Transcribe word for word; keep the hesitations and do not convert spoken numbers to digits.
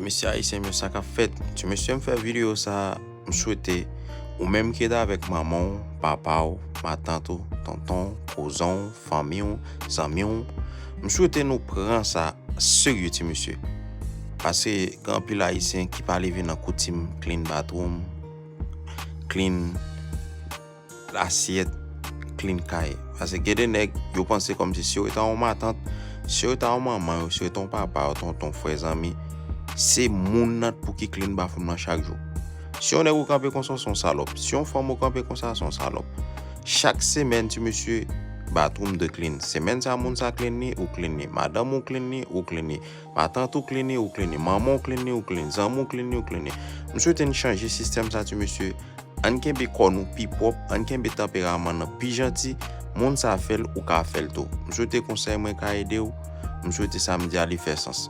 Mesye ayisyen m yo, sa k ap fèt? Ti mesye, m fè videyo sa, m swete ou menm ki rete avèk manman w, papa w, matant ou, tonton w, kouzan w, fanmi w, zanmi w, m swete nou pran sa serye, ti mesye. Paske gen anpil ayisyen ki pa leve nan koutim clean bathroom, clean asyèt, clean kay. Paske gen de nèg, yo panse kòmsi si yo rete a yon matant, si yo rete a yon manman yo, si yo rete yon papa yo, tonton, frè, zanmi, se moun nan pou ki clean bathroom nan chak jou. Si yon nèg ou kanpe konsa, se yon salòp. Si yon fanm ou kanpe konsa, se yon salòp. Chak semèn, ti mesye, bathroom dwe clean. Semèn sa, moun sa clean li, ou clean li. Madanm ou clean li, ou clean li. Matant ou clean li, ou clean li. Manman ou clean li, ou clean li. Zanmi ou clean li, ou clean li. M swete n chanje sistèm sa, ti mesye. Ann kenbe kò nou pi pwòp, ann kenbe tanperaman nan pi janti. Moun sa fè l, ou ka fè l tou. M swete konsèy mwen ka ede w. M swete sa m di a li fè sans.